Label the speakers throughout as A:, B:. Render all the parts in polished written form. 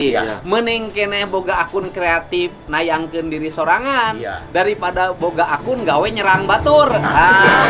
A: Iya.
B: Mending keneh boga akun kreatif nayangkeun diri sorangan
A: Iya.
B: daripada boga akun gawe nyerang batur. Ah.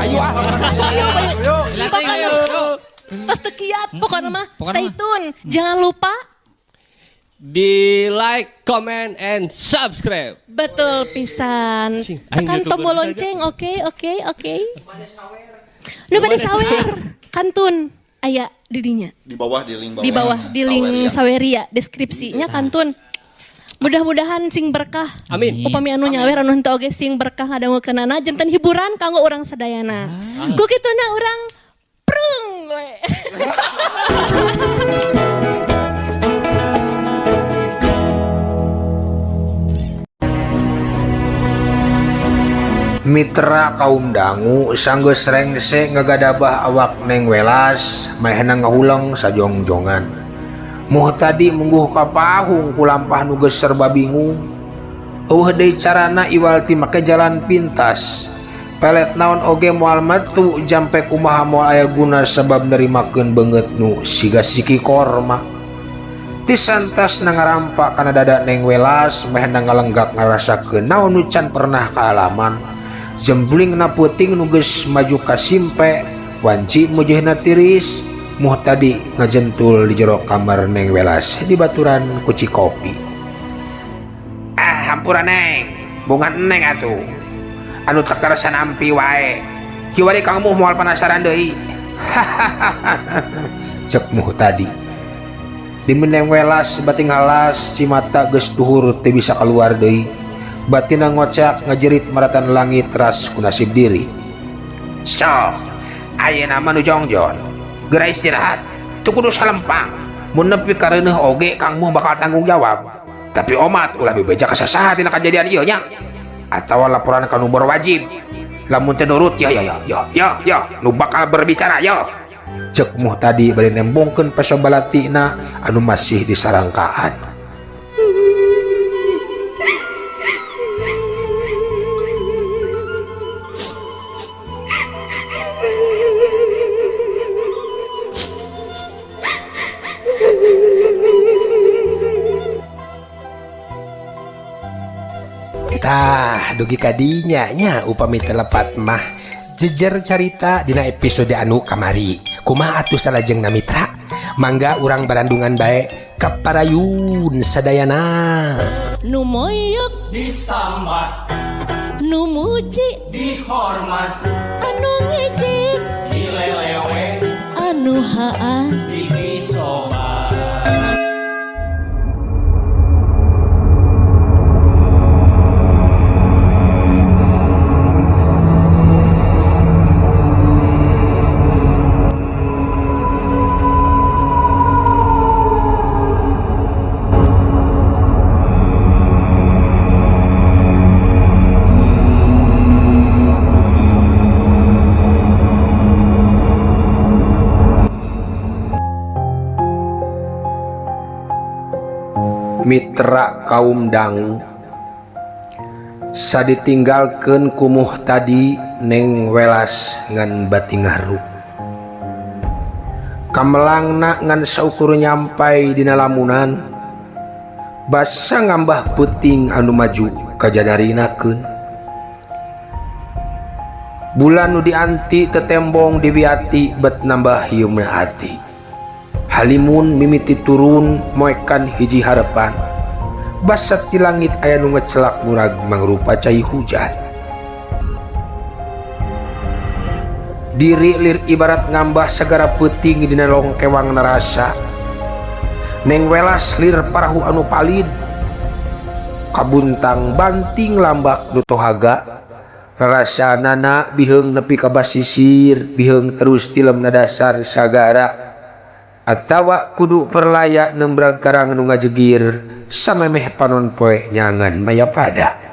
A: Ayo ah.
C: Ayo, ayo. Pokoknya tos teu kiat, pokoknya mah stay tune. Jangan lupa
D: Di like, comment, and subscribe.
C: Betul pisan.
D: Cing, aing
C: Tekan
D: YouTuber
C: tombol
D: saja.
C: lonceng, oke, oke, oke. Nu bade sawer, kantun aya di dinya.
E: Di bawah di link bawah.
C: Di bawah di link
E: Saweria.
C: Saweria deskripsinya kantun. Mudah-mudahan sing berkah.
D: Amin.
C: Upami anu nyawer anu henteu oge sing berkah ngadangukeunana janten hiburan kanggo urang sadayana. Ku kituna urang prung we.
F: Mitra kaum dangu sanggeus rengse ngagadabah awak Neng Welas mahena ngahuleng sajongjongan. Muhtadi mungguh ka pahung ku lampah nu geus serba bingung. Eueuh deui carana iwal ti make jalan pintas. Pelet naon oge moal metu jampe kumaha moal aya guna sebab nerimakeun beungeut nu siga siki korma. Tisantas na ngarampa kana dada Neng Welas mehna ngalenggak ngarasakeun naon nu can pernah kaalaman. Jembling na peuting nu geus maju ka simpe, wanci mujehna tiris, Muhtadi ngajentul di jero kamar Neng Welas di baturan kuci kopi. Ah, hampura Neng, bunga Neng atuh. Anu teu karasa nampi wae. Kiwari Kang Muh moal penasaran deui. Cek Muhtadi. Di Neng Welas bating halas cimata geus duhur teu bisa keluar deui. Batina ngocak ngajerit maratan langit ras ku nasib diri. Sok, ayeuna mah nu jongjon. Geura istirahat, teu kudu salempang. Mun nepi ka reuneuh oge Kang Muh bakal tanggung jawab. Tapi omat ulah bebeja ka sasaha tina kajadian ieu nya. Atawa laporan ka nu berwajib. Lamun teu nurut ya ya ya ya ya ya nu bakal berbicara ya. Cek Muhtadi bari nembongkeun peso balatina anu masih disarangkaan. Tah, dugi kadinya nya upami telepat mah jejer carita dina episode anu kamari. Kumaha atuh salajengna mitra? Mangga urang barandungan bae kaparayun sadayana.
C: Nu moyok
G: disambat,
C: nu muji
G: dihormat,
C: anu ngejek
G: dilelewe,
C: anu haa
G: disobat.
F: Mitra kaum dangu saditinggalkeun ku Muhtadi Neng Welas ngan batingarup. Kamelangna ngan saukur nyampai dina lamunan, basa ngambah peuting anu maju kajadarinakeun. Bulan nu dianti tetembong diwiati bet nambah hieumna ati. Halimun mimiti turun moekan hiji harepan. Basa ti langit aya nu ngecelak murag mangrupa cai hujan. Diri lir ibarat ngambah sagara peuting dina longkewang nerasa. Neng Welas lir parahu anu palid. Kabuntang banting lambak nu tohaga Rarasanana biheung nepi ka basisir, biheung terus tilem na dasar sagara. Atawa kudu perlaya nembrang karang nu ngajegir samemeh panon poe nyangan mayapada.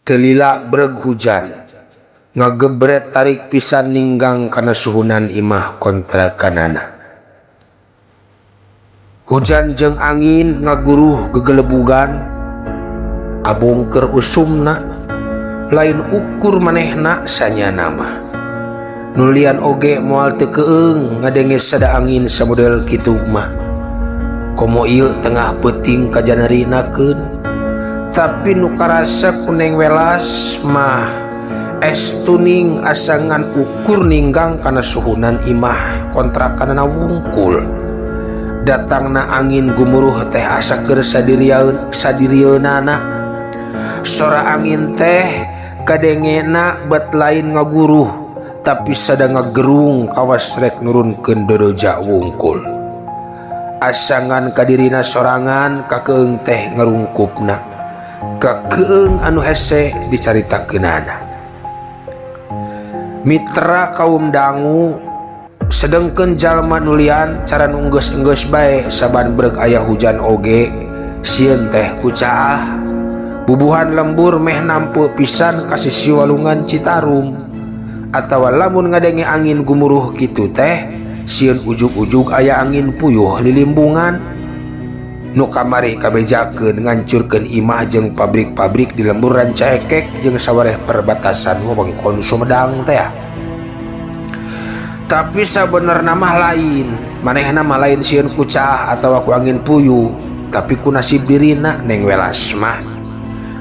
F: Teu lila breg hujan ngagebret tarik pisan ninggang kana suhunan imah kontrakanana. Hujan jeung angin ngaguruh gegelebugan abongker usumna lain ukur manehna sanyana mah. Nulian oge moal teu keung ngadenge sada angin samodel kitu mah. Komo ieu tengah peuting kajanarinakeun. Tapi nu karasep Neng Welas mah es tuning asangan ukur ninggang kana suhunan imah kontrakanana wungkul. Datangna angin gumuruh teh asa keur sadirieunana. Sora angin teh kadengena bet lain ngaguruh tapi sada ngagerung kawas rek nurunkeun dodoja wungkul. Asangan kadirina sorangan kakeung teh ngarungkupna. Kakeung anu hese dicaritakeunana. Mitra kaum dangu sedengkeun jalma nulian cara nu enggeus-enggeus bae saban breg aya hujan oge sieun teh ku caah. Bubuhan lembur meh nampe pisan ka sisi walungan Citarum. Atawa lamun ngadenge angin gumuruh kitu teh sieun ujug-ujug aya angin puyuh lilimbungan. Nu kamari kabejakeun ngancurkeun imah jeung pabrik-pabrik di lembur Rancaekek jeung sawareh perbatasan wewengkon Sumedang teh. Tapi sabenerna mah lain, manehna mah lain sieun ku caah atawa ku angin puyuh, tapi ku nasib dirina Neng Welas mah.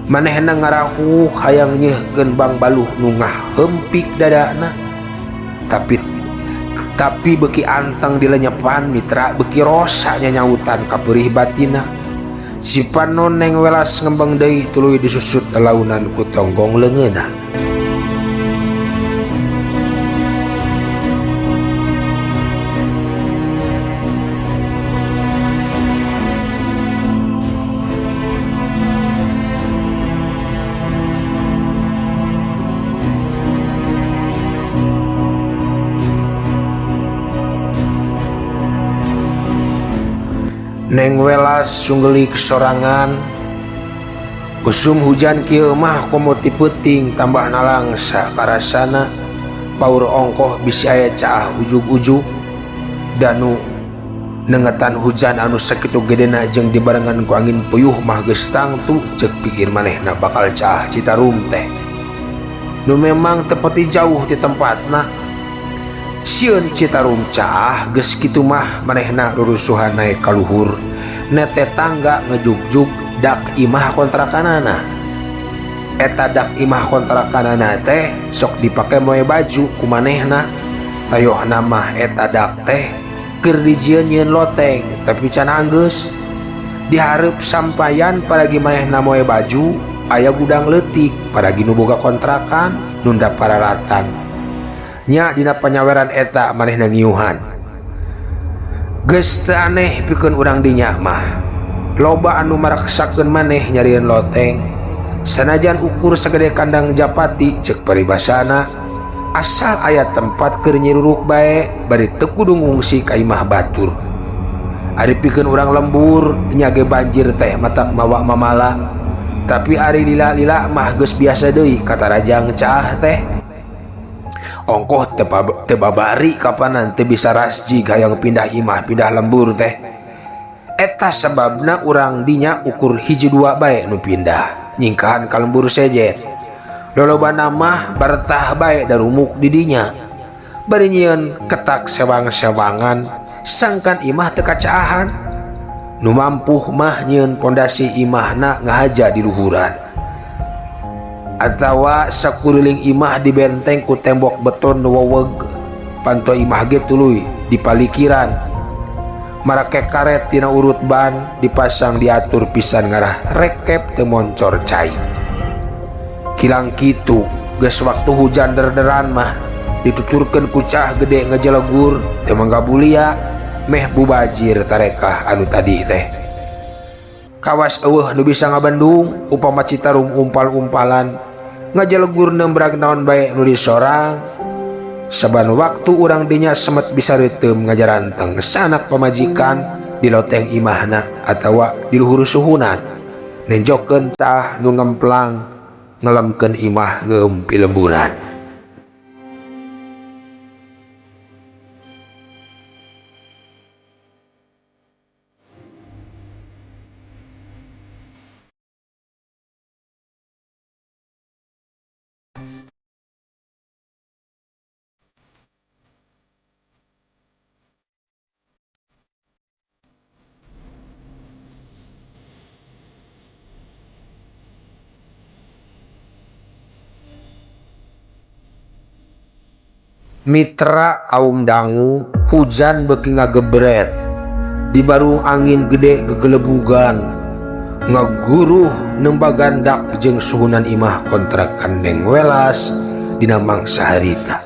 F: Manehna ngarahuh hayang nyeuhkeun bangbaluh nu ngahempik dadana. Tapi beki anteng dilenyepan mitra beki rosa nyanyautan kaperih batina. Si panon Neng Welas ngembang deui tuluy disusut launan ku tonggong leungeunna. Neng Welas sunggelik sorangan. Usum hujan kieu mah komo ti peuting tambah nalangsa karasana paur ongkoh bisi aya caah ujug-ujug. Danu nengetan hujan anu sakitu gedena jeung dibarengan ku angin puyuh mah geus tangtu ceuk pikir manehna bakal caah Citarum teh. Nu memang tepati jauh ti tempatna. Sieun Citarum caah geus kitu mah manehna rurusuhan naek ka luhur nete tangga ngejugjug dak imah kontrakanana. Eta dak imah kontrakanana teh sok dipake moe baju ku manehna. Tayohna mah eta dak teh keur dijieun-jieun loteng tapi can anggeus. Dihareup sampayan paragi manehna moe baju aya gudang leutik paragi nu boga kontrakan nunda paralatan. Nya dina panyaweran eta manehna ngiuhan. Geus teu aneh pikeun urang dinya mah. Loba anu maraksakeun maneh nyarieun loteng. Sanajan ukur sagede kandang japati ceuk paribasana, asal aya tempat keur nyiruruk bae bari teu kudu ngungsi ka imah batur. Ari pikeun urang lembur nya ge banjir teh matak mawa mamala. Tapi ari lila-lila mah geus biasa deui katarajang caah teh. Ongkoh teu babari kapanan teu bisa rasji hayang pindah imah pindah lembur teh. Eta sababna urang dinya ukur hiji dua bae nu pindah nyingkahan ka lembur sejen. Lolobana mah bartah bae darumuk di dinya. Bari nyieun ketak sewang-sewangan sangkan imah teu kacaahan. Nu mampuh mah nyieun pondasi imahna ngahaja di luhuran. Atawa sakuliling imah dibenteng ku tembok beton nu weweg. Panto imah ge tuluy dipalikiran. Marake karet tina urut ban dipasang diatur pisan ngarah rekep teu moncor cai. Kilang kitu geus waktu hujan derderan mah dituturkeun ku cah gede ngejelegur teu mangga bulia meh bubajir tarekah anu tadi teh. Kawas eueuh nu bisa ngabendung upama Citarum umpal-umpalan ngajelegur nembrag naon bae nu disorang. Saban waktu urang dinya semet bisa reuteum ngajaranteng sanak pamajikan di loteng imahna atawa di luhur suhunan nenjokeun tah nu ngemplang ngelemkeun imah ngeum pilemburan. Mitra aum dangu hujan beuki ngagebret dibarung angin gede gegelebugan ngaguruh nemba gandak jeung suhunan imah kontrakan Neng Welas dina mangsa harita.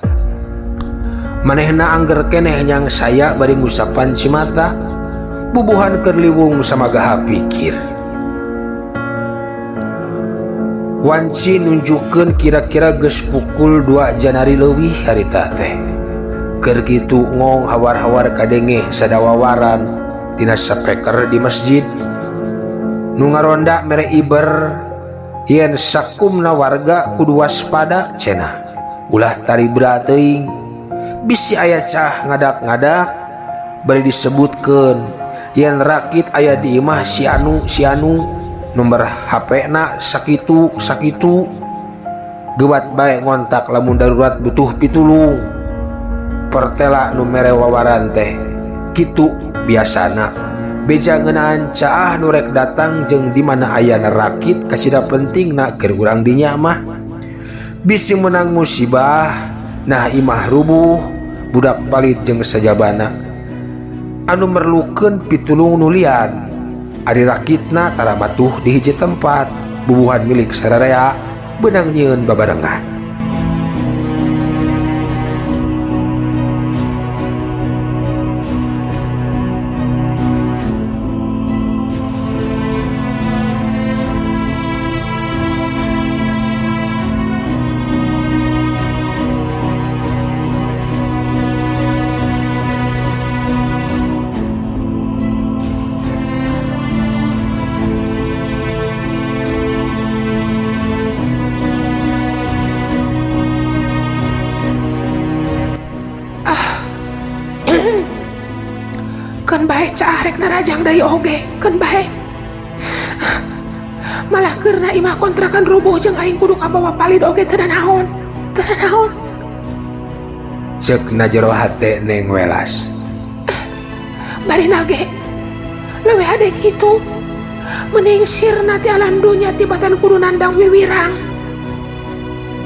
F: Manehna angger keneh nyang saya bari ngusapan cimata bubuhan keur liwung samagaha pikir. Wanci nunjukkeun kira-kira geus pukul 2 Januari leuwih harita teh. Keur kitu ngong hawar-hawar kadenge sadawawaran tina speaker di masjid. Nu ngaronda mere iber yen sakumna warga kudu waspada cenah. Ulah taribra teuing bisi aya cah ngadak-ngadak bari disebutkeun yen rakit aya di imah si anu si anu nomor HP na sakitu sakitu gewat bae ngontak lamun darurat butuh pitulung. Pertela nu mere wawaran teh kitu biasana beja ngeunaan caah nu rek datang jeung di mana ayana rakit kasida pentingna keur urang dinya mah. Bisi menang musibah nah imah rubuh budak palit jeung sajabana anu merlukeun pitulung nu lian. Ari rakitna taramatuh di hiji tempat bubuhan milik sararea beunang nyieun babarengan.
A: Keun bae caah rek narajang deui oge, keun bae. Malah keurna imah kontrakan rubuh jeung aing kudu kabawa palid oge teu naon. Teu naon.
F: Ceuk na jero hate Neng Welas.
A: Bari nage. Leuwih hade kitu. Mending sirna ti alam dunya tibatan kudu nandang wiwirang.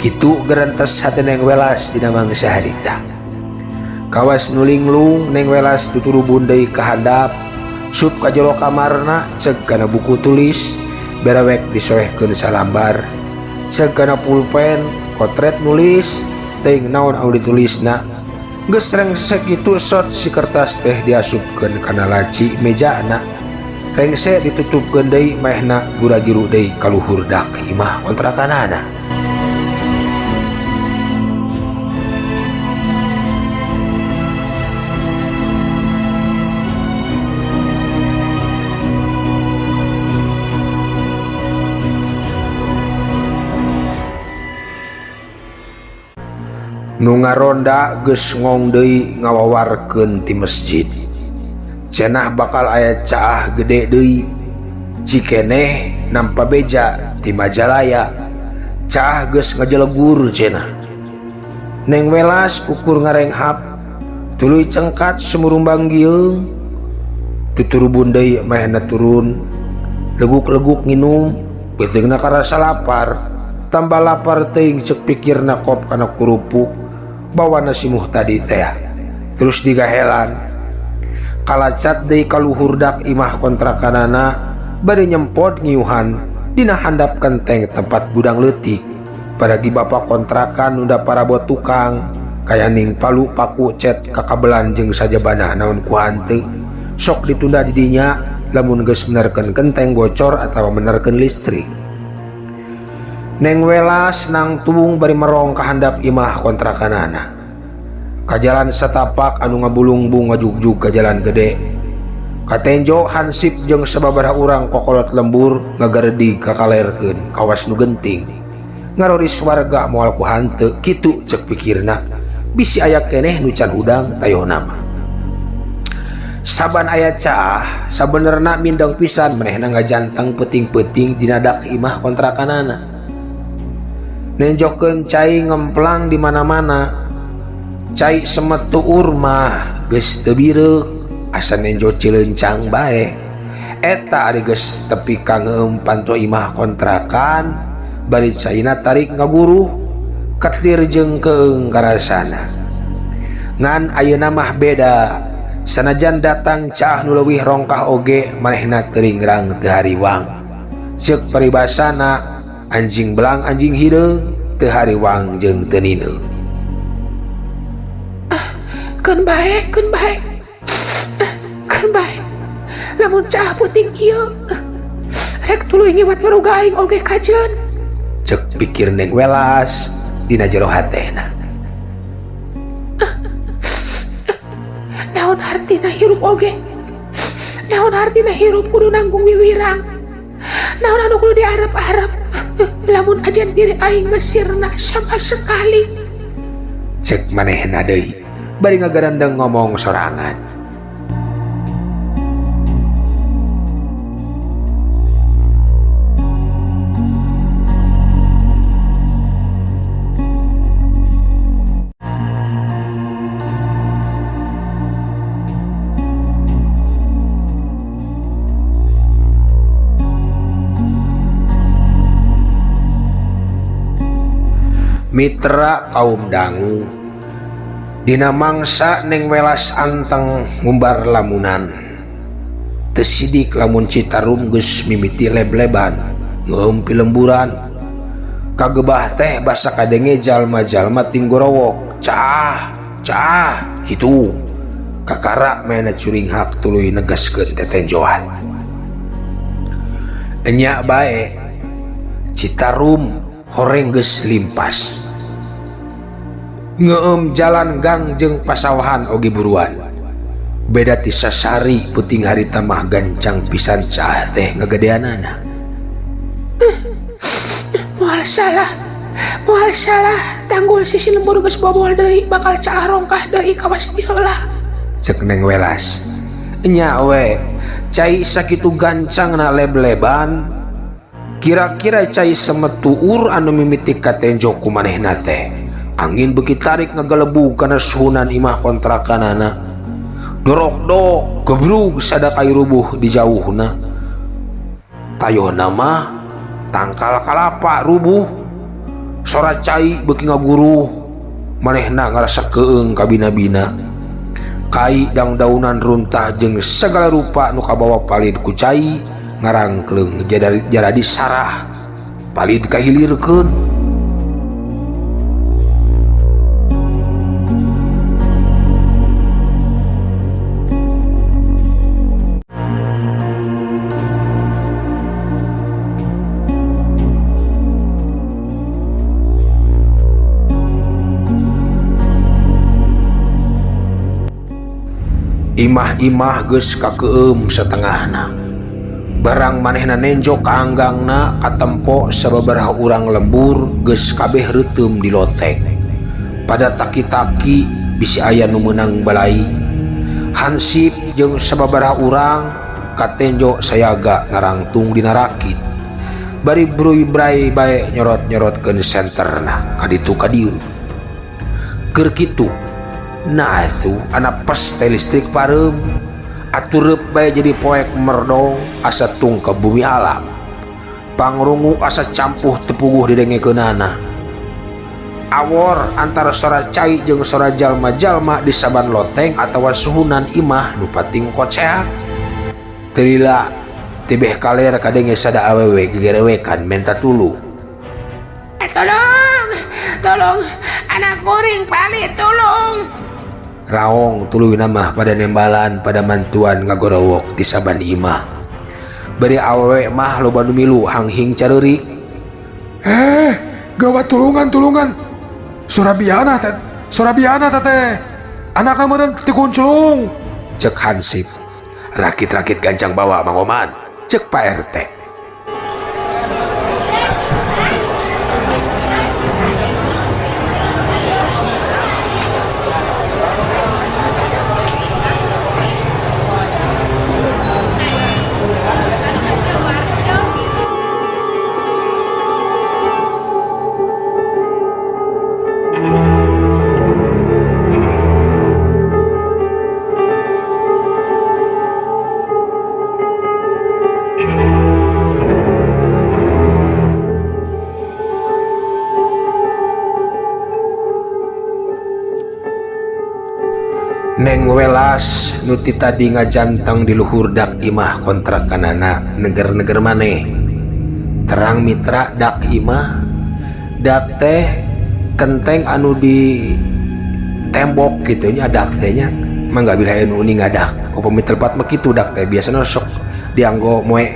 F: Kitu gerentes hate Neng Welas dina mangsa harita. Kawas nulinglung Neng Welas tuturubun deui ka handap sup ka jero kamarna ceuk kana buku tulis berewek disoehkeun salambar ceuk kana pulpen kotret nulis teuing naon anu ditulisna geus rengsek kitu sot si kertas teh diasupkeun kana laci mejana rengse ditutupkeun deui maehna gura-giru deui kaluhur dak imah kontrakanana. Nu ngaronda geus ngong deui ngawawarkeun ti masjid. Cenah bakal aya caah gede deui. Cikeneh nampa beja ti Majalaya. Caah geus ngajelegur cenah. Neng Welas ukur ngarenghap tuluy cengkat sumurumbang gieung. Tuturubun deui maehna turun. Leguk-leguk nginum, beuteungna karasa lapar. Tambah lapar teuing ceuk pikirna kop kana kurupuk bawana si Muhtadi tea. Terus digahelan. Kalacat deui ka luhur dak imah kontrakanana bari nyempot ngiuhan dina handap kenteng tempat gudang leutik. Paragi bapa kontrakan nunda parabot tukang kayaning palu paku cet kakabelan jeung sajabana naon ku hanteu. Sok ditunda di dinya lamun geus menerkeun kenteng bocor atawa menerkeun listrik. Neng Welas nangtung bari merong ka handap imah kontrakanana. Ka jalan satapak anu ngabulungbung ngajugjug ka jalan gede. Katenjo hansip jeung sababaraha urang kokolot lembur ngagaredig kakalerkeun kawas nu genting. Ngaroris warga moal ku hanteu kitu ceuk pikirna. Bisi aya keneh nu can hudang tayohna mah. Saban aya caah sabenerna mindeng pisan manehna ngajanteng peuting-peuting dina dak imah kontrakanana. Nenjokeun cai ngemplang di mana-mana. Cai semet tuur mah geus teu bireuk asa nenjo cilencang bae. Eta ari geus tepi ka ngeueum panto imah kontrakan bari caina tarik ngaguruh ketir jeung keung karasana. Ngan ayeuna mah beda. Sanajan datang caah nu leuwih rongkah oge manehna teuringrang teu hariwang. Ceuk paribasana anjing belang anjing hideung teu hariwang jeung teu nineung.
A: Keun bae, keun bae. Keun bae. Lamun caah peuting ieu rek tuluy ngiwat waruga aing oge kajeun.
F: Ceuk pikir Neng Welas dina jero hatena.
A: Naon hartina hirup oge? Naon hartina hirup kudu nanggung wiwirang? Naon anu kudu diarep-arep? Lamun ajan diri aing geus sirna sama sekali.
F: Ceuk manehna deui bari ngagarendeng ngomong sorangan. Mitra kaum dangu dina mangsa Neng Welas anteng ngumbar lamunan. Teu sidik lamun Citarum geus mimiti leb-leban ngeueum pilemburan. Kagebah teh basa kadenge jalma-jalma tinggorowok caah caah kitu. Kakara mena curinghak tuluy negaskeun tetenjoan. Enya bae Citarum horeng geus limpas. Ngeueum jalan gang jeung pasawahan oge buruan. Beda ti sasari peuting harita mah gancang pisan caah teh ngagedeanana.
A: Moal salah, moal salah, tanggul sisi lembur geus bobol deui bakal caah rongkah deui kawas ti heula.
F: Ceuk Neng Welas. Nya we, cai sakitu gancangna leb-leban. Kira-kira cai semet tuur anu mimiti katenjo ku manehna teh. Angin beuki tarik ngagelebug kana suhunan imah kontrakanana. Dorok-dok gebrug sada kayu rubuh di jauhna. Tayohna mah tangkal kalapa rubuh. Sora cai beuki ngaguruh. Manehna ngarasa keung kabina-bina. Kai dangdaunan runtah jeung sagala rupa nu kabawa palid ku cai ngarangkleung jaradi sarah. Palid kahilirkeun. Imah-imah geus kakeueum satengahna. Barang manehna nenjo ka anggangna katempo sababaraha urang lembur geus kabeh reuteum di loteng. Pada taki-taki bisi aya nu meunang balai. Hansip jeung sababaraha urang katenjo sayaga ngarangtung dina rakit. Bari bruy-bray bae nyorot-nyorotkeun senterna ka ditu ka dieu. Keur kitu nah atuh anak pes teh listrik pareum atureup bae jadi poek merdong asa tung ke bumi alam. Pangrungu asa campuh teu puguh didengekeunana. Awor antara sora cai jeung sora jalma-jalma di saban loteng atawa suhunan imah nu pating koceak. Teu lila tibeh kaler kadenge sada awewe gegerewekan menta tulung.
A: Tolong, tolong, anak kuring palit, tolong.
F: Raong tuluyna mah pada nembalan pada mantuan ngagorowok di saban imah. Bari awewe mah loba nu milu hanghing careurik.
E: Gawat tulungan tulungan. Surabiana teh, Surabiana teh. Anakna meureun tikunclung.
F: Cek Hansip. Rakit-rakit gancang bawa Mang Oman. Cek Pak RT. Neng Welas nu ti tadi ngajanteng di luhur dak imah kontrakanana neger-neger maneh. Terang mitra dak imah dak teh kenteng anu di tembok gitu nya dak teh nya mah nggak bila anu uning ngadak. Upami tempat mah kitu dak teh biasana sok dianggo moe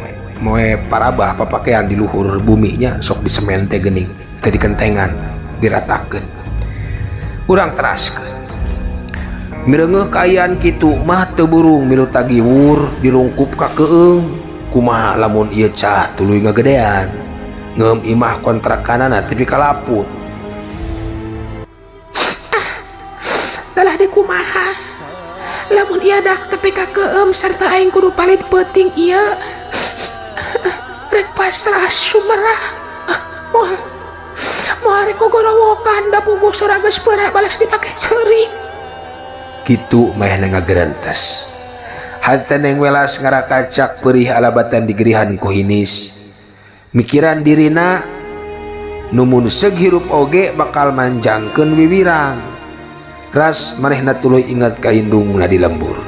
F: parabah papakean di luhur bumi nya sok di semen teh geuning teh di kentengan diratakeun. Urang teraskeun. Mireungeuh kaayaan kitu mah teu burung milu tagiwur dirungkup ka keung. Kumaha lamun ieu cah tuluy ngagedean. Ngeum imah kontrakanana tepi ka laput.
A: Telah dikumaha. Lamun ieu dak tepi ka keum sarta aing kudu palit peuting ieu. Rek pasrah sumerah. Moal. Moal rek gogorowokan da puguh sora geus peurah balas dipake ceurik.
F: Kitu manehna ngagerentes. Hate Neng Welas ngarakacak perih alabatan digerihan ku hinis. Mikiran dirina numun seug hirup oge bakal manjangkeun wiwirang. Ras manehna tuluy ingat ka indungna di lembur.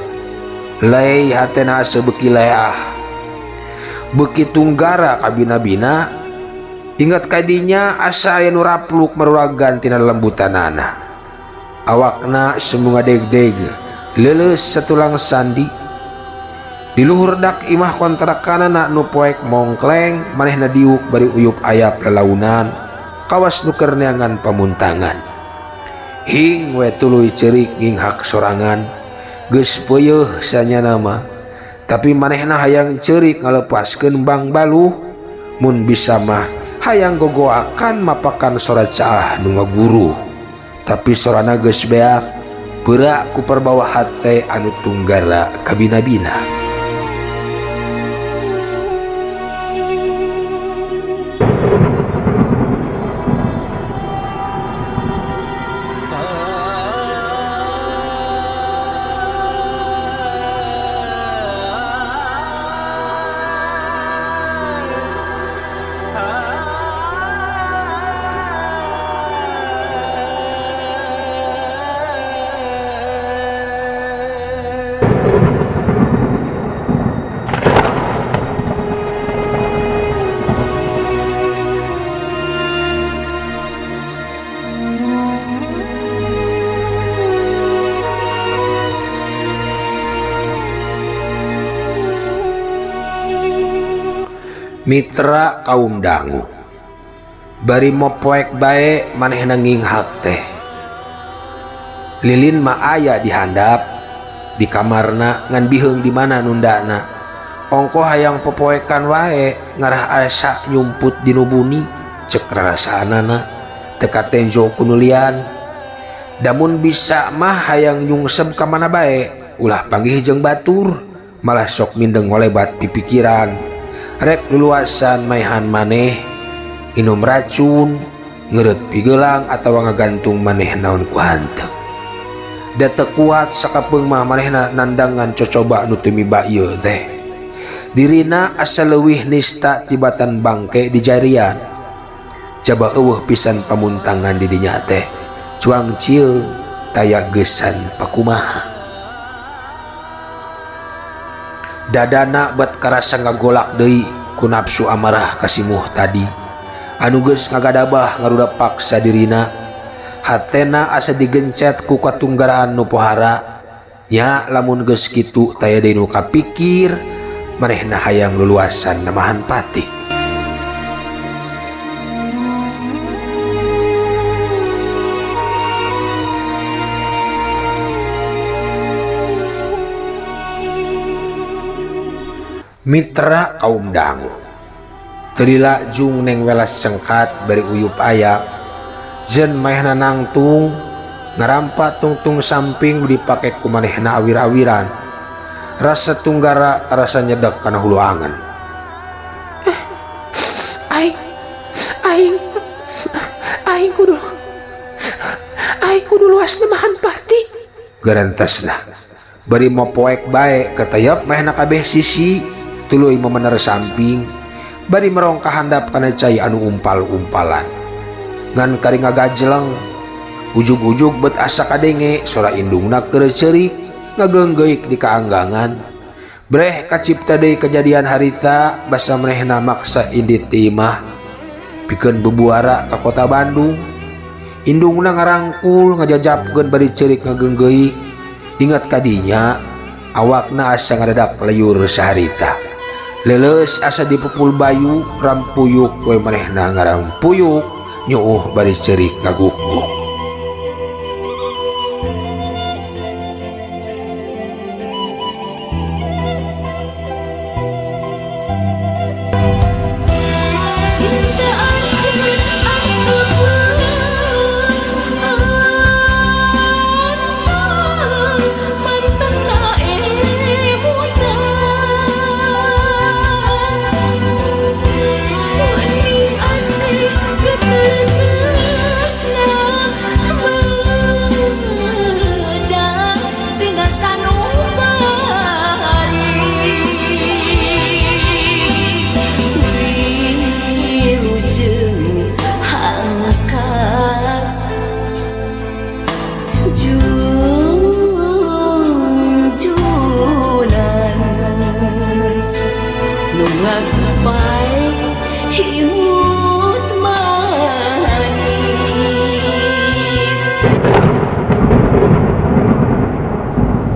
F: Lei hatena asa beuki leah. Beuki tunggara kabina-bina. Ingat kadinya asa aya nu rapluk maruragan tina lembutanana. Awakna semu ngadeg-deg, leuleus satulang sandi. Di luhur dak imah kontrakanana nu poek mongkleng, manehna diuk bari uyup ayap lalaunan, kawas nu keur neangan pamuntangan. Hing we tuluy ceurik nginghak sorangan, geus peuyeeh sanyana mah. Tapi manehna hayang ceurik ngalepaskeun bang baluh, mun bisa mah hayang gogoakan mapakan sora caah nu ngaguruh. Tapi sorana geus beak, peurak ku perbawa hate anu tunggara kabina-bina. Mitra kaum dangu bari mopoek bae manehna nginghak teh. Lilin mah aya di handap di kamarna ngan biheung di mana nundana. Ongko hayang popoekan wae ngarah asa nyumput di nubuni cek rarasaanana teu katenjo ku nulian. Damun bisa mah hayang nyungsep ka mana bae ulah panggih jeung batur malah sok mindeng ngolebat pipikiran. Rek luluasan maehan maneh inum racun ngeureut pigelang atawa ngagantung maneh naon ku hanteu. Da teu kuat sakapeung mah manehna nandangan cocoba nu teu miba ieu teh. Dirina asa leuwih nista tibatan bangke di jarian. Jaba eueuh pisan pamuntangan di dinya teh. Cuang cieung taya geusan pakumaha. Dadana bet karasa ngagolak deui ku nafsu amarah ka si Muhtadi. Anu geus ngagadabah ngaruda paksa dirina. Hatena asa digencet ku katunggaraan nu pohara. Nya lamun geus kitu taya deui nu kapikir manehna hayang luluasan namahan pati. Mitra kaum dangu teu lila jung Neng Welas sengkat bari uyup aya jen manehna nangtung ngarampa tungtung samping dipake ku manehna awir-awiran rasa tunggara karasa nyedek kana hulu angen.
A: Aing aing aing kudu aing kudu luas nemahan pati
F: garantesna bari mopoek bae ketayap manehna kabeh sisi tuluy memener samping bari merong ka handap kana cai anu umpal-umpalan ngan kari ngagajeleng ujug-ujug bet asa kadenge sora indungna keur ceurik ngageunggeuk di kaanggangan breh kacipta deui kejadian harita basa manehna maksa indit ti imah pikeun bebuara ka kota Bandung. Indungna ngarangkul ngajajapkeun bari ceurik ngageunggeuk ingat kadinya awakna asa ngadadak leyur saharita. Leuleus asa dipupul bayu rampuyuk we manehna ngarampuyuk nyuuh bari ceurik ngaguk-guk.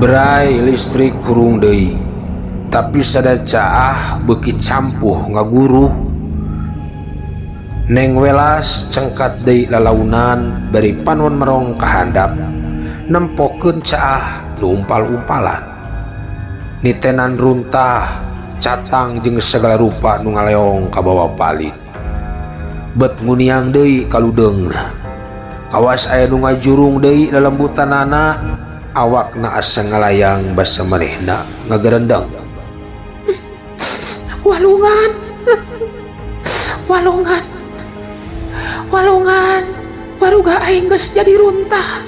F: Berai listrik hurung deui, tapi sada caah beuki campuh ngaguruh. Neng Welas cengkat deui lalaunan bari panon merong ka handap, nempokeun caah nu umpal-umpalan. Nitenan runtah, catang jeung segala rupa nu ngaleong ka bawa palid. Bet nguniang deui kaludeungna. Kawas aya nu ngajurung deui lelembutanana. Awakna asa ngalayang basa manehna ngagerendeng.
A: Walungan. Walungan. Walungan. Waruga aing geus jadi runtah.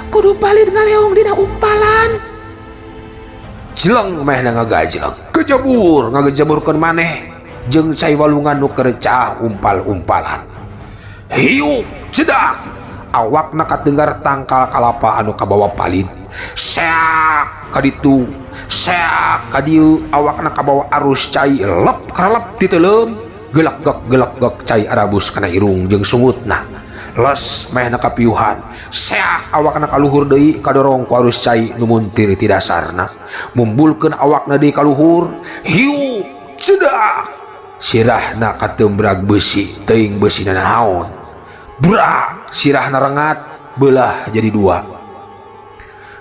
A: Kudu palid ngaleong dina umpalan.
F: Jeleng manehna ngagajeng. Kejebur ngagejeburkeun maneh jeung cai walungan nu keur caah umpal-umpalan. Hiuk cedak. Awakna katenggar tangkal kalapa anu kabawa palid. Seak kaditu, seak kadieu, awakna kabawa arus cai lep karalep diteuleum, gelek-gek gelek-gek cai arabus kana irung jeung sungutna. Les manehna kapiuhan, seak awakna kaluhur deui kadorong ku arus cai nu muntir ti dasarna. Mumbulkeun awakna deui kaluhur, hiuk cedak. Sirahna katembrag beusi, teuing beusina naon. Brak, sirahna rengat, belah jadi dua.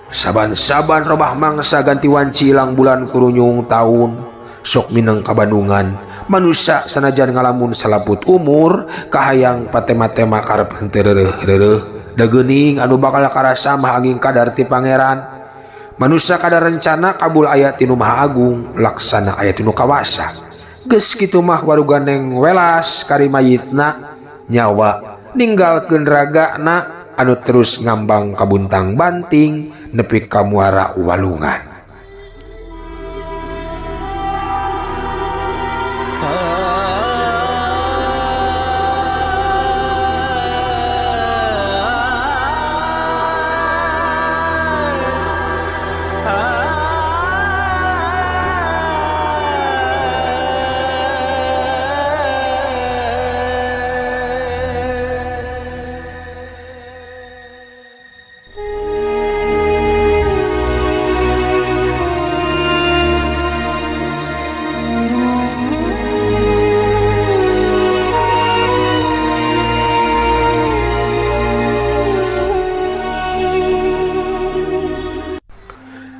F: Saban-saban robah mangsa ganti wanci ilang bulan kurunyung taun, sok mineng kabandungan. Manusia sanajan ngalamun salaput umur, kahayang patema-tema karep henteu reureuh-reureuh. Dageuning anu bakal karasa mah angin kadar ti pangeran. Manusia kadar rencana kabul aya ti nu Maha Agung, laksana aya ti nu kawasa. Geus kitu mah waruga Neng Welas kari mayitna nyawa ninggalkeun ragana anu terus ngambang kabuntang banting nepi ka muara walungan.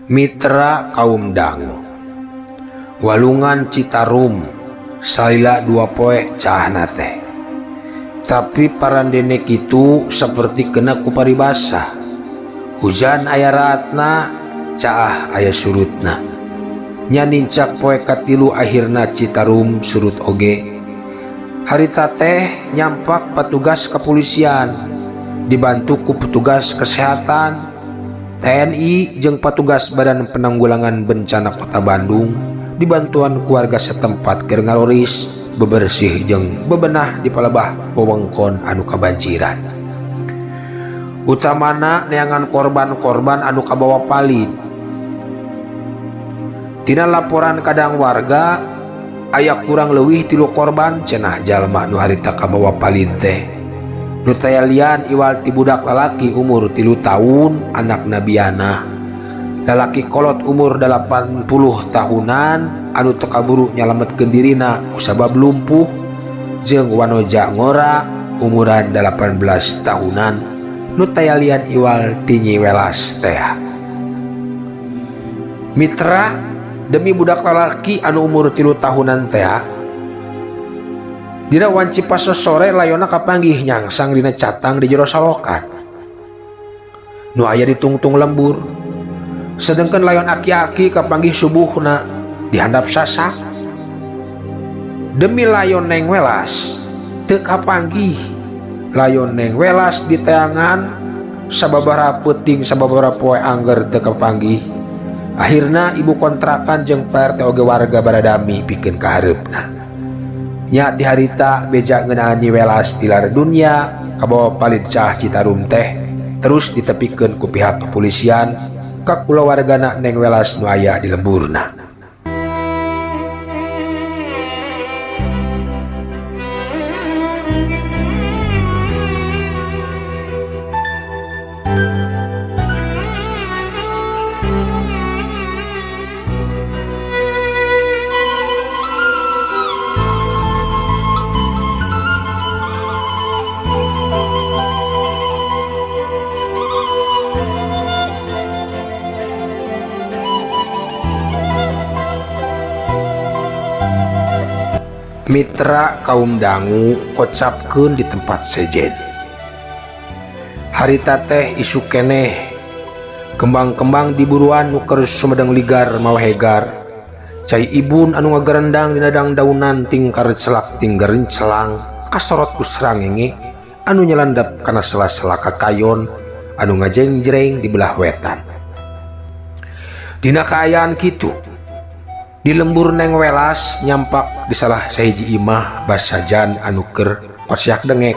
F: Mitra kaum dangu Walungan Citarum salila dua poe caahna teh. Tapi parandene kitu seperti kena ku paribasa. Hujan aya raatna, caah aya surutna. Nya nincak poe katilu akhirna Citarum surut oge. Harita teh nyampak petugas kepolisian dibantu ku petugas kesehatan TNI jeung petugas Badan Penanggulangan Bencana Kota Bandung dibantuan keluarga setempat keur ngaroris bebersih jeung bebenah di palebah wewengkon anu kabanjiran. Utamana neangan korban-korban anu kabawa palid. Tina laporan kadang warga aya kurang leuwih 3 korban cenah jalma nu harita kabawa palid teh. Nu tayalian iwal ti budak lalaki umur 3 tahun anak Nabiana, lalaki kolot umur 80 tahunan anu teu kaburu nyalametkeun dirina kusabab lumpuh, jeung wanoja ngora umuran 18 tahunan nu tayalian iwal ti Nyi Welas teh. Mitra demi budak lalaki anu umur 3 tahunan teh dina wanci pasosore layona kapanggih nyangsang dina catang di jero salokan nu aya di tungtung lembur, sedengkeun layon aki-aki kapanggih subuhna di handap sasak. Demi layon Neng Welas teu kapanggih, layon Neng Welas di teangan sababaraha peuting sababaraha poe angger teu kapanggih. Akhirna ibu kontrakan jeung Pak RT oge warga baradami pikeun kahareupna. Nya di harita beja ngeunaan Nyi Welas tilar dunia kabawa palid caah Citarum teh terus ditepikeun ku pihak kepolisian ka kulawargana Neng Welas nu aya di lemburna. Mitra kaum dangu kocapkeun di tempat sejen. Harita teh isuk keneh kembang-kembang di buruan nu keur sumedeng ligar mawahegar. Cai ibun anu ngagerendang dina dangdaunan tingkar celak tinggerin celang kasorot ku srangenge anu nyelandap kana sela-sela kakayon anu ngajengjreng di belah wetan. Dina kaayaan kitu di lembur Neng Welas nyampak di salah sahiji imah basajan anu keur kosiak dengek.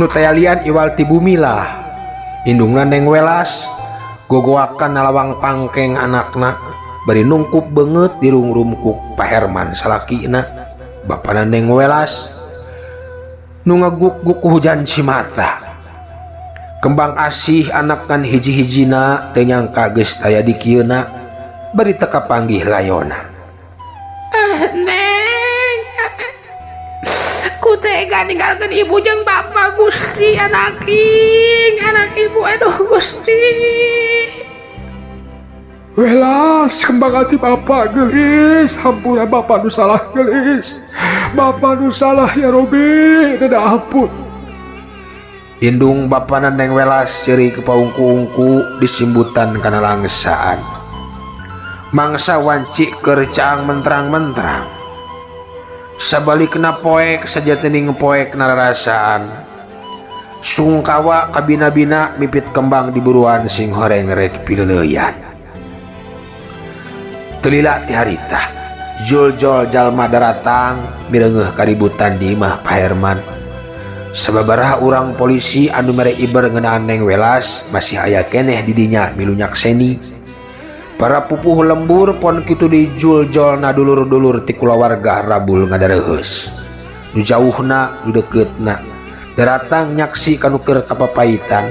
F: Nu tayalian iwal ti bumi lah indungna Neng Welas gogoakan nalawang pangkeng anakna bari nungkup beungeut dirungrumkuk Pak Herman salakina bapana Neng Welas nu ngaguk-guk hujan cimata. Kembang asih anak kan hiji-hijina teu nyangka geus taya di kieuna bari teu kapanggih layona.
A: Neng, ku tega ninggalkeun ibu jeung bapa Gusti anaking, anak ibu aduh Gusti.
E: Welas kembang hati bapak gelis, hampura bapak nu salah gelis. Bapak nu salah ya Robi, dada ampun.
F: Indung bapana Neng Welas ceurik paungku-ungku disimbutan kana langsaan. Mangsa wanci keur caang mentrang-mentrang. Sabalikna poek sajatining poek nararasaan. Sungkawa kabina-bina mipit kembang di buruan sing horeng rek pileuleyan. Telila ti harita, jol-jol jalma daratang mireungeuh kaributan di imah Pak Herman. Sababaraha urang polisi anu mere iber ngeunaan Neng Welas masih aya keneh di dinya milu nyakseni. Para pupuh lembur pon kitu dijuljolna dulur-dulur ti kulawarga rabul ngadareuheus. Nu jauhna nu dekeutna daratang nyaksi kanu keur kapapaitan.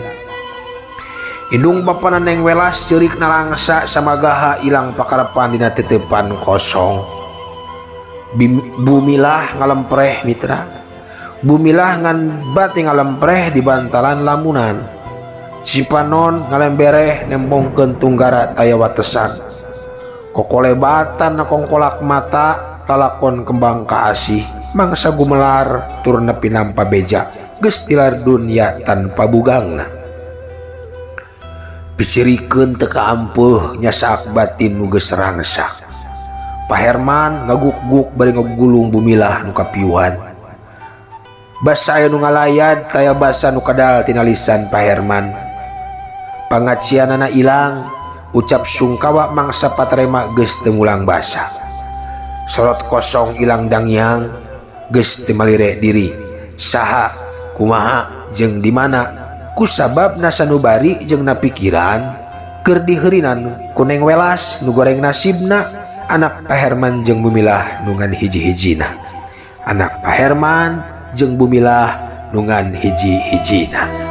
F: Indung bapana Neng Welas ceurik nalangsa samagaha ilang pakarepan dina teuteupan kosong. Bumilah ngalempreh mitra. Bumilah ngan bati ngalempreh di bantalan lamunan. Cipanon ngalembereh nembongkeun tunggara taya watesan. Kokolebatan na kongkolak mata lalakon kembang kaasih mangsa gumelar tur nepi nampa beja geus tilar dunya tanpa bugangna. Picirikeun teu kaampeuh nyasaak batin nu geus rangsak. Pak Herman ngaguk-guk bari ngagulung Bumilah nu kapiuhan. Basa aya nu ngalayad taya basa nu kadal tina lisan Pak Herman. Pangacianana ilang, ucap sungkawa mangsa patrema geus teu mulang basa. Sorot kosong ilang dangyang geus teu malire diri. Saha, kumaha, jeung di mana kusababna sanubari jeung na pikiran keur diheurinan ku Neng Welas nu goreng nasibna anak Pak Herman jeung Bumilah nu ngan hiji-hijina. Anak Pak Herman jeung Bumilah nu ngan hiji-hijina.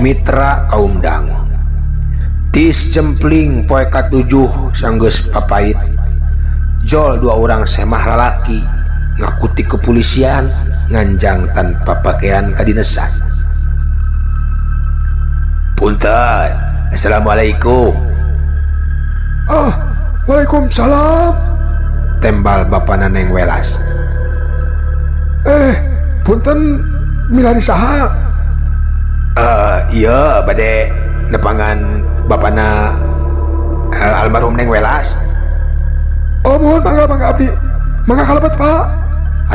F: Mitra kaum dangu tis jempling poe katujuh sanggeus papait jol dua orang semah lalaki ngakuti kepolisian nganjang tanpa pakaian kadinesan. Punten, assalamualaikum.
E: Ah, waalaikumsalam,
F: tembal bapana Neng Welas.
E: Punten milari saha?
F: Iya, bade nepangan bapana almarhum Neng Welas.
E: Oh, mohon mangga mangga abdi. Mangga kalebet, Pak.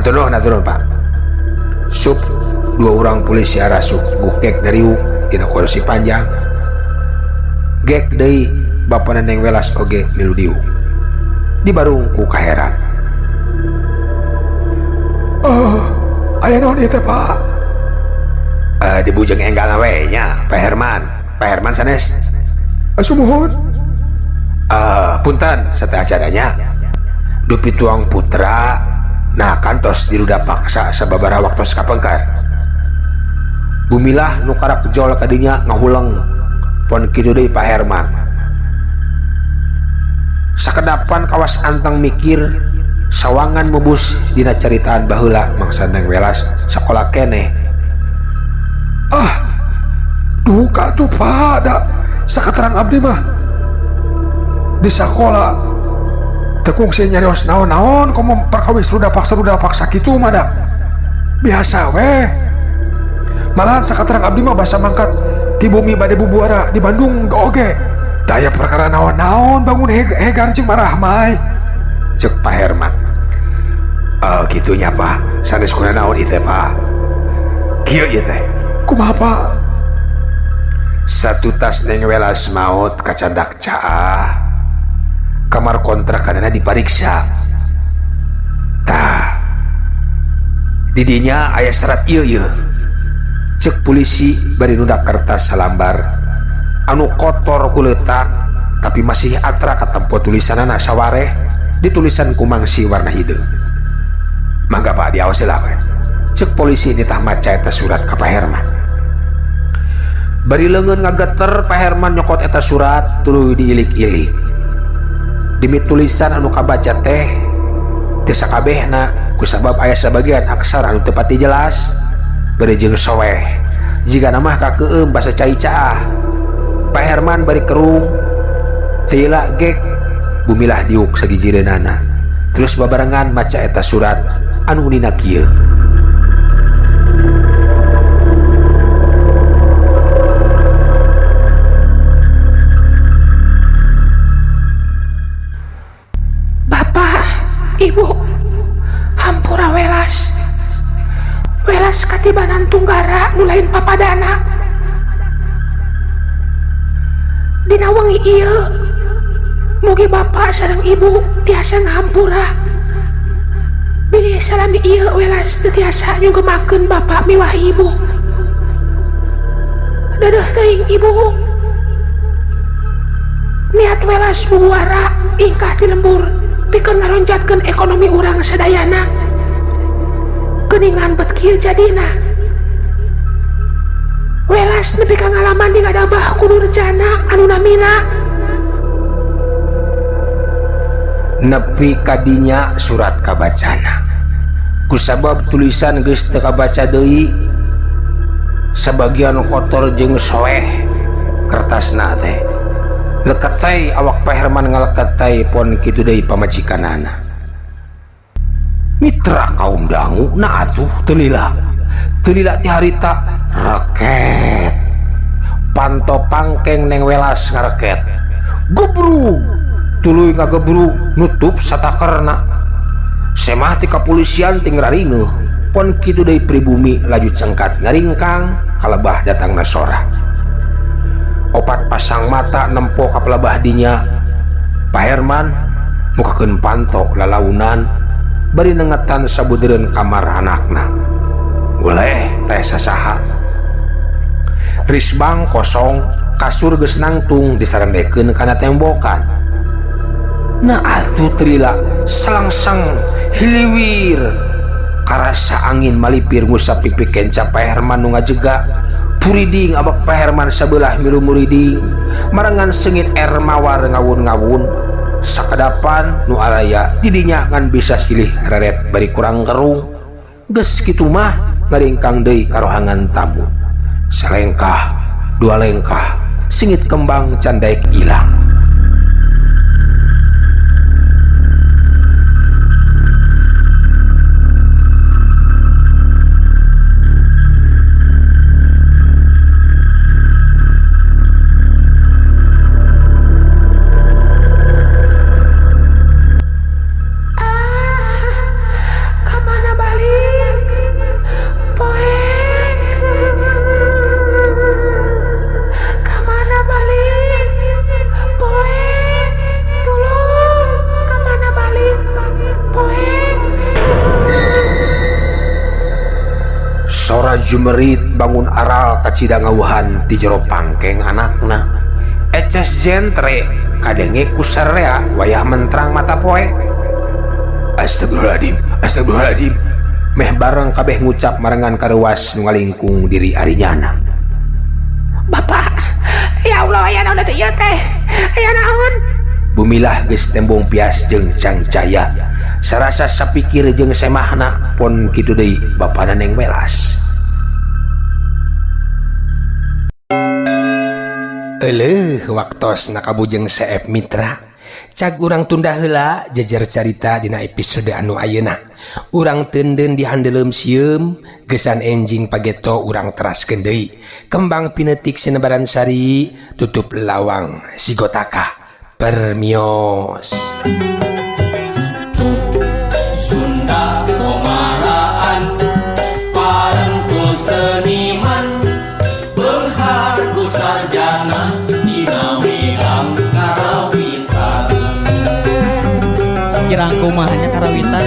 F: Atur nuhun, atur nuhun, Pak. Sup dua orang polisi arasup gukek dariuk dina kursi panjang. Gek deui bapana Neng Welas oge milu diuk. Dibarung ku kaheran.
E: Oh, aya naon ieu teh, Pak?
F: Dibujeng enggal we nya, Pak Herman. Pak Herman sanes.
E: Sumuhun.
F: Punten sateu acaranya. Dupi tuang putra nah kantos diruda paksa sababaraha waktos kapengkar. Bumilah nu karak jol kadinya ngahuleng pon kitu deui Pak Herman. Sakedapan kawas anteng mikir sawangan mubus dina caritaan baheula mangsa Neng Welas sakola keneh.
E: Ah, duka tuh Pak, da sakaterang abdi mah di sakola teu kungsi nyarios naon-naon komo perkawis ruda paksa kitu mah da. Biasa weh. Malahan sakaterang abdi mah basa mangkat ti bumi bade bubuara di Bandung oge. Taya perkara naon-naon bangun hegar jeung marahmai.
F: Cek Pak Herman. Kitunya Pak, sanes kuna naon ieu teh Pak. Kieu ieu teh.
E: Kumaha Pak?
F: Satu tas Neng Welas maot kacandak caah. Kamar kontrakanana dipariksa. Tah. Didinya aya serat ieu ieu. Cek polisi bari nundak kertas salambar. Anu kotor ku leutak tapi masih atra katempo tulisanana sawareh ditulisan ku mangsi warna hideung. Mangga Pak diawas heula we. Cek polisi nitah maca eta surat ka Pak Herman. Bari leungeun ngageter Pak Herman nyokot eta surat tuluy diilik-ilik. Demi tulisan anu kabaca teh teu sakabehna kusabab aya sabagian aksara anu teu pati jelas bari jeung soweh. Jigana mah kakeueum basa cai caah. Pak Herman bari kerung teu lila gek bumilah diuk sagigireunana. Terus babarengan maca eta surat anu dina kieu.
A: Bapak, Ibu, hampura Welas. Welas katibanan tunggara nu lain papadana. Dina wengi ieu mugi bapak sareng ibu tiasa ngahampura bilih salami ieu welas teu tiasa nyunggemakeun bapak miwah ibu. Deudeuh teuing ibu, niat welas bubuara ingkah ti lembur pikeun ngaronjatkeun ekonomi urang sadayana, geuningan bet kieu jadina. Welas nepi ka ngalaman di ngadabah ku durjana anu namina.
F: Nepi kadinya surat kabacana kusabab tulisan geus teu kabaca deui, sabagian kotor jeung soeh kertasna teh. Leketai awak Pak Herman ngaleketai pon kitu deui pamajikanana. Mitra kaum dangu na atuh teu lila teu lila ti harita reket panto pangkeng Neng Welas ngareket gebrug tuluy ngagebrug nutup satakerna. Semah ti kapolisian ting raringeuh pon kitu deui pribumi laju cengkat ngaringkang kalebah datangna sora. Opat pasang mata nempo ka pelebah dinya. Pak Herman mukakeun panto lalaunan bari nengetan sabudereun kamar anakna. Boleh teh sasaha. Risbang kosong, kasur geus nangtung disarendekeun kana tembokan. Nah atuh teu lila salangsang hiliwir karasa angin malipir ngusap pipi kenca Pak Herman nu ngajega. Puriding abak Pak Herman sabelah milu muriding marengan sengit air mawar ngawun-ngawun sakadapan nu araya didinya ngan bisa silih reret bari kurang kerung. Geus kitu mah ngaringkang deui karohangan tamu. Salengkah dua lengkah sengit kembang candaek ilang.
A: Kamana balik poek, kamana balik poek, tulung kamana balik poek.
F: Sora jumerit bangun aral kacida ngawuhan ti jero pangkeng anakna. Eces jentre kadenge ku sarea wayah mentrang mata poe. Astagfirullahaladzim, astagfirullahaladzim. Meh bareng kabeh ngucap marengan kareuwas nu ngalingkung diri arinyana.
A: Bapak, ya Allah, aya naon atuh ieu teh? Aya naon?
F: Bumilah geus tembong pias jeung cangcaya. Sarasa sapikir jeung semahna pon kitu deui bapana Neng Welas. Eleuh waktos nakabujeng seep mitra. Cag urang tunda heula jejer carita dina episode anu ayeuna. Urang teundeun di handeuleum sieum, gesan enjing pageto urang teraskeun deui. Kembang pinetik sinebaran sari, tutup lawang sigotaka. Permios.
G: Sunda komaraan parentul seniman beunghar ku sarjana dina widang karawitan.
H: Kirang kumaha nya karawitan.